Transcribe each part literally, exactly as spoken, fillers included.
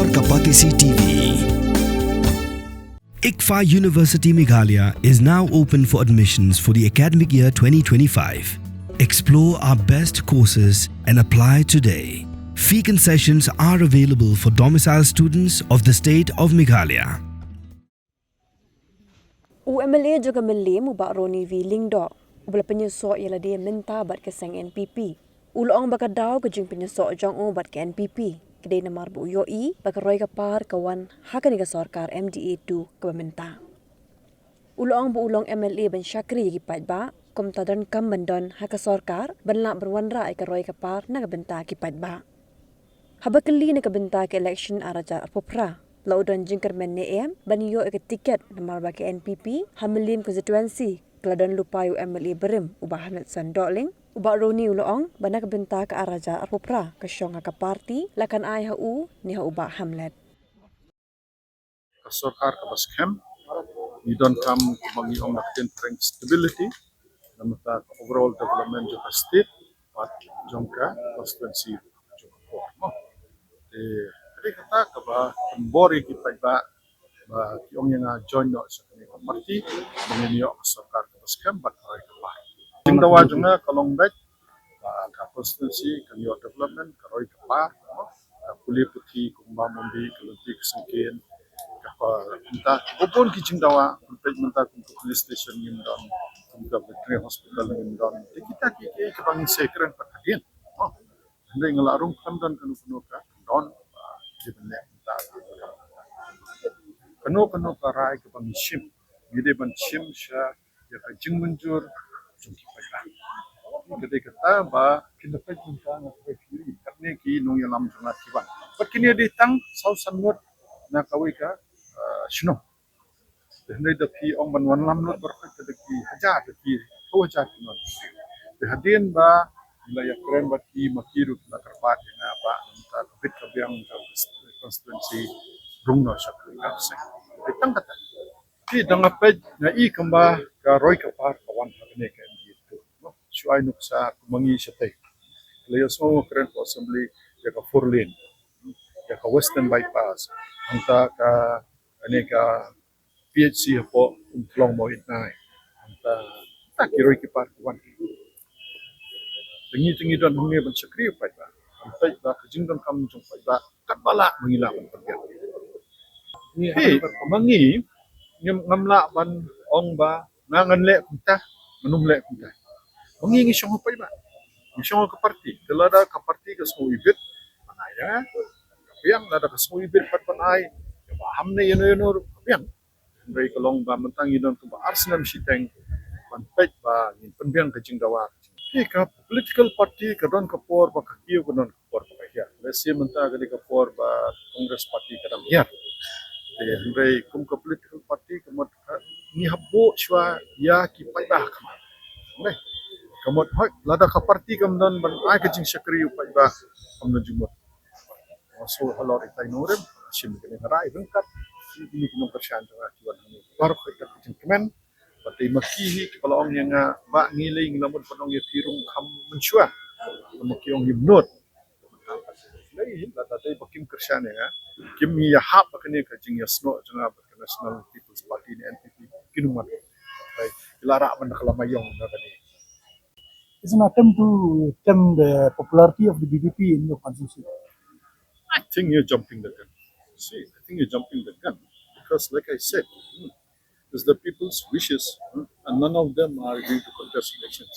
Kapatisi T V. ICFAI University Meghalaya is now open for admissions for the academic year twenty twenty-five. Explore our best courses and apply today. Fee concessions are available for domicile students of the state of Meghalaya. U M L A jong ka Mylliem, u Bah Ronnie V Lyngdoh, uba la pynïasoh ïa lade mynta bad ka seng N P P, u la ong ba ka daw ka jingpynïasoh jong u bad ka N P P ka dei namar ba u ïohi ba ka roi ka par ka wan ha kane ka sorkar M D A two kaba mynta. U la ong ba u long M L A ban shakri ïa ki paidbah, kumta donkam ban don ha ka sorkar ban lah ban wanrah ïa ka roi ka par na ka bynta ki paidbah. Haba kylli na ka bynta ka election ar hajar arphew phra, la u don jingkyrmen ne em ban ïoh ïa ka tiket namar ba ka N P P ha Mylliem constituency ka la don lypa ïa u M L A barim, u Bah Hamletson Dohling. U Bah Ronnie u la ong ba na ka bynta ka ar hajar arphew phra ka shong ha ka party, la kan ai ha u ne ha u Bah Hamlet. Ka sorkar kaba skhem, ngi donkam, kumba ngi ong, ka ktien phareng stability, namar ka overall development jong ka state bad jong ka constituency jong ka por, mo. Te ka dei kata kaba pynbor ïa ki paidbah ba ki ong ïa nga join noh sha kane ka party, ba ngin ïoh ka sorkar kaba skhem bad ka roi ka par. Jingdawa jong nga ka long beit ba ka constituency kan ïoh development, ka roi ka par, mo. Ka pule puthi kumba mynta ka lynti ka syngkien, ka pa mynta, ka bun ki jingdawa, mynta, mynta kum ka police station ngim don, kum ka veterinary hospital ngim don. Te kita ki, ki, kiba ngi sa kren pat hadien. Oh, hynrei nga la rung khlem don kano kano ka kyndon, ah, ki ban leh mynta. Kano kano ka rai kaba ngi shim, ngi dei ban shim sha ïa ka jingmynjur jong ki paidbah. Ka dei kata ba kin da peit mynta na ka theory, katne ki nongïalam jong nga ki wan. Bad kine dei tang saw san ngut na kawei ka, ah, shnong. Te hynrei da phi ong ban wanlam lut baroh, ka da ki hajar, da ki saw hajar ki wan. Te hadien ba ngi la ïakren bad ki, ma ki ruh ki la kyrpad ïa nga ba mynta ka bit ka biang jong ka constituency rung noh sha ka seng. Te tang kata. Te da nga peit, nga i kumba ka roi ka par ka wan ha kane ka M D A two. Shu ai nuksa kumba ngi shatei. La ïohsngew kren ka assembly ïa ka four lane, ïa ka Western Bypass, hangta ka, kane ka P H C hapoh Umklong Mawhynai, hangta, ta ki roi ki par ki wan. Te ngi, te ngi don hangne ban shakri ïa u paidbah, ban peit ba ka jingdonkam jong u paidbah katba lah ma ngi lah ban pynbiang. Ngi, eh, ma ngi, ngim, ngam lah ban ong ba nga ngan leh kumta, ngan ym leh kumta. Ma ngi ngi shong ha u paidbah, ngi shong ha ka party. Te lada ka party ka sngew ibit, ma nga ïa ka biang, lada ka sngew ibit pat ban ai ïa Bah Ham ne ïano ïano ruh, ka biang. Hynrei ka long ba mynta ngi don kumba ar snem shiteng ban peit ba ngin pynbiang ka jingdawa. Te ka political party ka don ka por ba ka kiew, ka don ka por ba ka hiar. Lehse mynta ka dei ka por ba Congress party ka dang hiar. Te hynrei kum ka political party ka mut ka, ngi hap buh shuwa ïa ki paidbah ka mut. Ka mut hoi, lada ka party kam don ban ai ka jingshakri ïa u paidbah, kam don jingmut. Nga shu halor itai nongrim, shim kine ki rai ryngkat ïa kine ki nongkyrshan jong nga ki wan hangne. Baroh ka jingkmen. Bad dei ma ki hi kiba la ong ïa nga ba ngi lei ngi la mut ban ong ïa phi rung kham mynshuwa. Ba ma ki ong ïa mut. Lei hi lada dei ba kim kyrshan ïa nga, kim ïahap ba kane ka jingïasnoh jong nga bad ka National People's Party ne N P P, kin ym wan. Ki la rah ban da ka lama ïong na kane. It's an attempt to stem the popularity of the B B P in your constituency. I think you're jumping the gun. See, I think you're jumping the gun because, like I said, hmm, it's the people's wishes, hmm, and none of them are going to contest elections.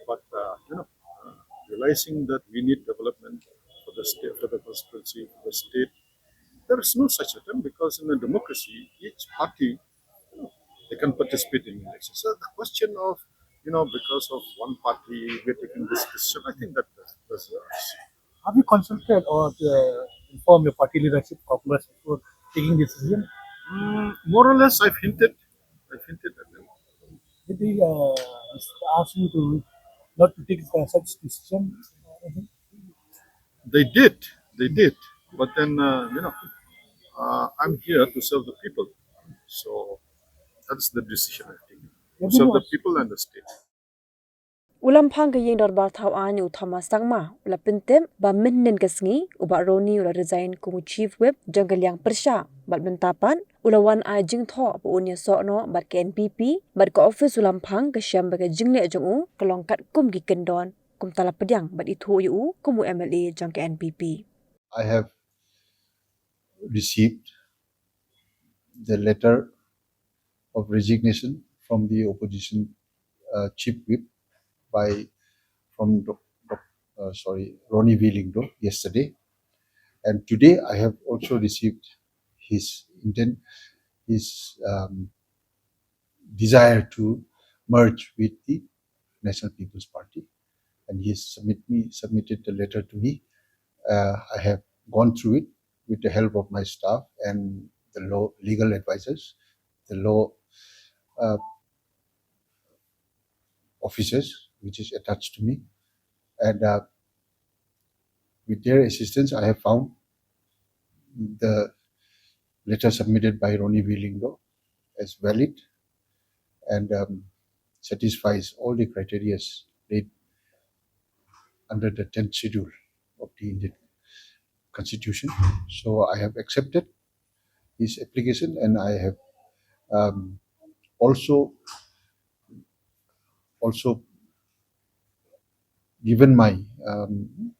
But, uh, you know, uh, realizing that we need development for the state, for the constituency, for the state, there is no such attempt because in a democracy, each party, you know, they can participate in elections. So the question of, you know, because of one party we're taking this decision, I think that does, does, uh, have you consulted or, uh, informed your party leadership, Congress, before taking this decision? Mm, more or less, I've hinted. I've hinted at them. Did they, uh, ask you to not to take, uh, such decision? They did, they did. But then, uh, you know, uh, I'm here to serve the people. So that's the decision I've taken. To serve the people and the state. U Lamphang ka Ïing Dorbar Thaw Aiñ, u Thomas Sangma, u la pyntip ba mynhynnin ka sngi u Bah Ronnie u la resign kum u Chief Whip jong ka liang pyrshah, bad mynta pat u la wan ai jingthoh ba un ïasoh noh bad ka N P P, bad ka office u Lamphang ka shem ba ka jingleh jong u ka long katkum ki kyndon, kumta la pdiang bad ithuh ïa u kum u M L A jong ka N P P. I have received the letter of resignation from the opposition, uh, chief whip by, from Doc-, Doc-, uh, sorry, Ronnie V Lyngdoh yesterday. And today I have also received his intent, his, um, desire to merge with the National People's Party. And he submit me, submitted the letter to me. Uh, I have gone through it with the help of my staff and the law, legal advisors, the law, uh, officers, which is attached to me. And, uh, with their assistance, I have found the letter submitted by Ronnie V Lyngdoh as valid and, um, satisfies all the criteria laid under the tenth schedule of the Indian Constitution. So I have accepted his application, and I have, um, also, also given my, um,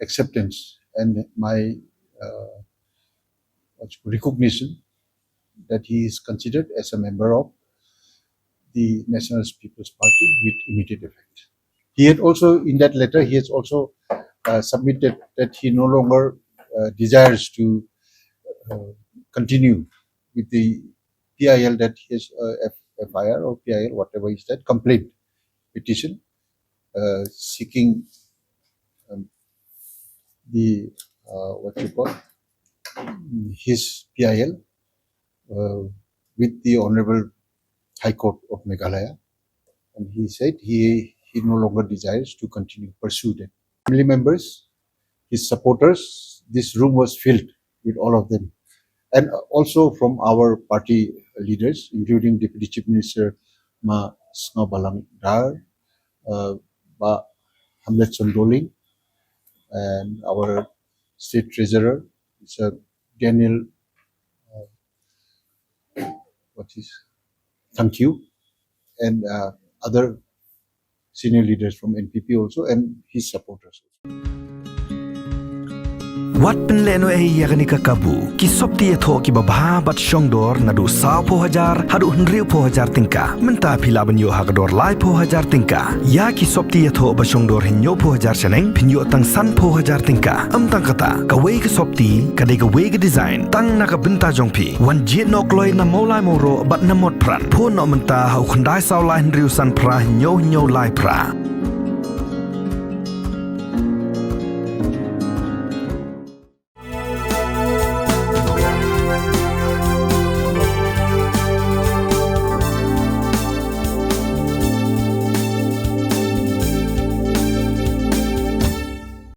acceptance and my, uh, recognition that he is considered as a member of the National People's Party with immediate effect. He had also, in that letter, he has also, uh, submitted that he no longer, uh, desires to, uh, continue with the P I L, that he has, uh, F-, F I R or P I L, whatever is that, complaint petition, uh, seeking, um, the, uh, what you call, his P I L, uh, with the Honorable High Court of Meghalaya. And he said he, he no longer desires to continue, pursue that. Family members, his supporters, this room was filled with all of them. And also from our party leaders, including Deputy Chief Minister Ma Sngewbhalang Dhar, uh, Bah Hamletson Dohling, and our State Treasurer, Mister Daniel, uh, what is, Thangkhiew, and, uh, other senior leaders from N P P also and his supporters. Wat pynlehnohei ïa kane ka kabu, ki sopti ïathoh kiba bha bad shongdor naduh sawphew hajar haduh hynriewphew hajar tyngka. Mynta phi lah ban ïoh ha ka dor laiphew hajar tyngka. Ïa ki sopti ïathoh ba shongdor hynñiewphew hajar shaneng phin ïoh tang sanphew hajar tyngka. Ym tang kata, kawei ka sopti ka dei kawei ka design tang na ka bynta jong phi. Wan jied noh kloi na Mawlai Mawroh bad na Motphran. Phone noh mynta ha u khyndai saw lai hynriew san phra hynñiew hynñiew lai phra.